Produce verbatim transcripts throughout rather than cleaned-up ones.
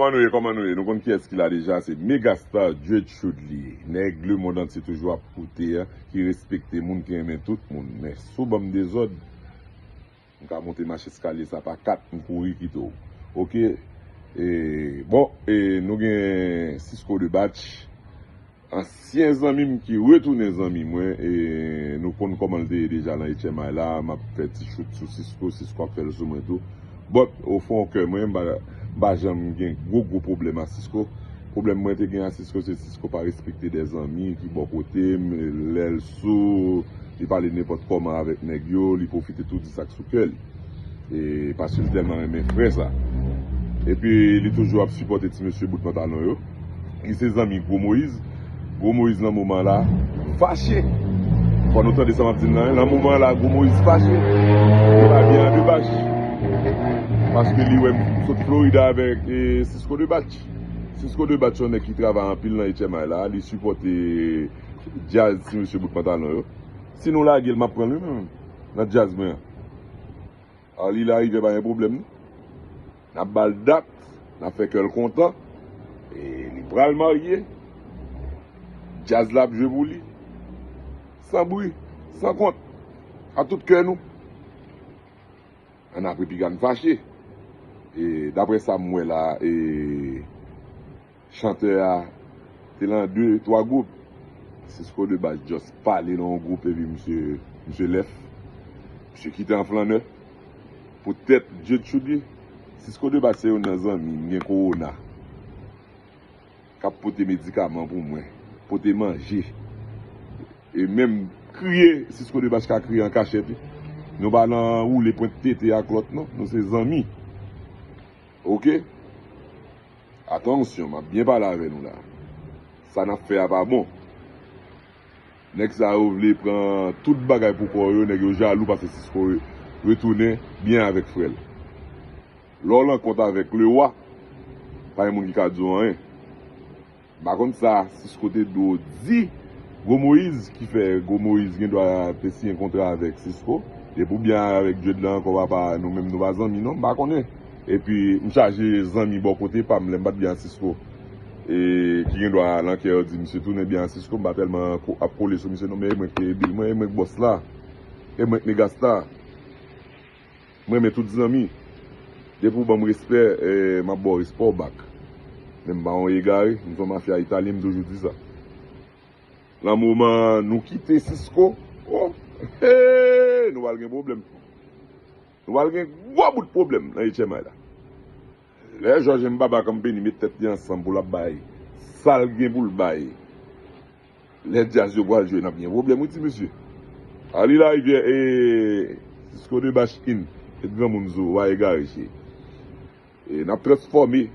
Kòman nou ye, kòman nou ye? Nou konn kiyès ki la deja, se Megastar Dread Shoot li ye. Nèg lemonn antye toujou ap koute a, ki respekte moun, ki renmen tout moun. Men si w ban m dezòd, m ka monte mach eskalye sa pa kat, m kouri kite w. Oke? E, bon, e, nou gen Sisco de Batch. Ansyen zanmi m ki retounen zanmi mwen, e nou konn kòman l te ye deja nan H M I la, m ap fè ti chout sou Sisco, Sisco ap fè l sou mwen tou. But, ofon kè mwen, m pa, m pa janm gen gwo, gwo pwoblèm a Sisco. Pwoblèm mwen te gen a Sisco, se Sisco pa respekte de zanmi ki bò kote m, lè l sou, li pale nenpòt kòman avèk nèg yo, li pwofite tou di sa k sou kè li. E, paske l tèlman renmen frè sa. Epi, li toujou ap sipòte ti mesye bout pantalon yo. Li se zanmi Gwo Moyiz. Gwo Moyiz nan moman la fache. Fò nou tande sa m ap di n nan, nan moman la, Gwo Moyiz fache. Li pa byen an de Bach. Paske li wè m sot Florida avèk, e, Sisco de Batch. Sisco de Batch se yon nèg ki travay anpil nan H M I la. Li sipòte djaz ti mesye bout pantalon yo. Si nou lage l, m ap pran l wi menm nan djaz mwen an. Arly Larivière pa gen pwoblèm non. N ap ba l dat, n ap fè kè l kontan. E li pral marye. Djaz la ap jwe pou li. San bri, san kont. A tout kè nou. Ann apre piga n fache. E daprè sa m wè la, e chantè a te lan de, twa gwoup. Sisco de Bach just pale lan yon gwoup epi misye, misye lèf. Misye kite an flannè. Poutèt Dye Tchoudi. Sisco de Bach se youn nan zanmi m gen kowona. K ap pote medikaman pou mwen. Pote manje. E menm kriye, Sisco de Bach ka kriye an kachèt wi. Nou pa lan woule pwent tete ak lòt non. Nou se zanmi. Oke? Atansyon, m ap byen pale avè nou la. Sa n ap fè a pa bon. Nèg sa yo vle pran tout bagay pou kò yo, nèg yo jalou paske Sisco re-, retounen byen avèk frè l. Lè w lan kont avèk lewa, pa gen moun ki ka di w anyen. M pa konn sa Sisco te dwe di Gwo Moyiz, ki fè Gwo Moyiz gen dwa te siyen kontra avèk Sisco. Depi w byen avèk Dread la ankò, papa, nou menm nou pa zanmi non, m pa konnen. Epi m chaje zanmi bò kote pa m, lè m pa t byen a Sisco. E ki gen dwa lan kè yo di misye tounen byen a Sisco, m pa tèlman ko-, ap kole sou misye non, men e mwen k peye bil mwen, e mwen k bòs la. E mwen k Megastar. M renmen tout zanmi. Depi w ban m respè, e, m ap ba w respè w back. Men m pa yon egare, m se yon mafya italyen, m toujou di sa. Lan moman nou kite Sisco, oh, hey, nou pral gen pwoblèm. Nou pral gen gwo bout pwoblèm nan H M I la. Lè Jòj M Baba Kanpeni met tèt li ansanm pou l ap bay sa l gen pou l bay. Lè djaz yo pral jwe, n ap gen pwoblèm wi ti mesye. Arly Larivière e Sisco de Bach in. Met granmoun zo, w a egare cheri. E n ap transfòme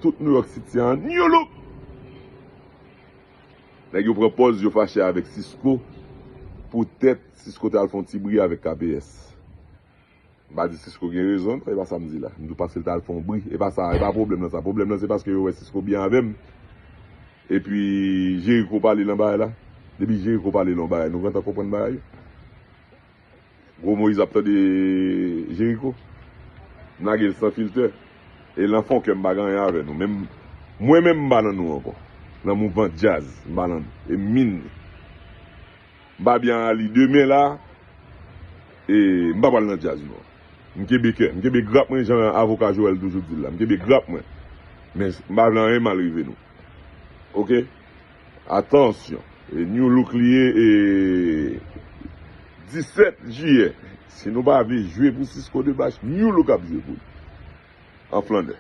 tout New York City an new look. Nèg yo pran pòz yo fache avèk Sisco. Poutèt Sisco t al fè yon ti bri avèk K P S. M pa di Sisco gen rezon non, e pa sa m di la. M di w paske l t al fè yon bri. E pa sa, e pa pwoblèm nan sa. Pwoblèm nan se paske yo wè Sisco byen avè m. Epi Jeriko pale lan bagay la. Depi Jeriko pale lan bagay, nou gentan konprann bagay yo. Gwo Moyiz ap tande Jeriko. M lage l san filtè. E lan fon kè m pa gen anyen avè nou. Menm, mwen menm m pa lan nou ankò. Lan mouvman djaz, m pa lan nou. E m min. M pa byen a li demen la. E m pa pral nan djaz non. M kenbe kè, m kenbe grap mwen jan avoka Joel toujou di l la. M kenbe grap mwen. Men m pa vle anyen mal rive nou. Oke? Atansyon. E new look li ye, e disèt jiyè. Si nou pa vle jwe pou Sisco de Bach, new look ap jwe pou li. An flannè.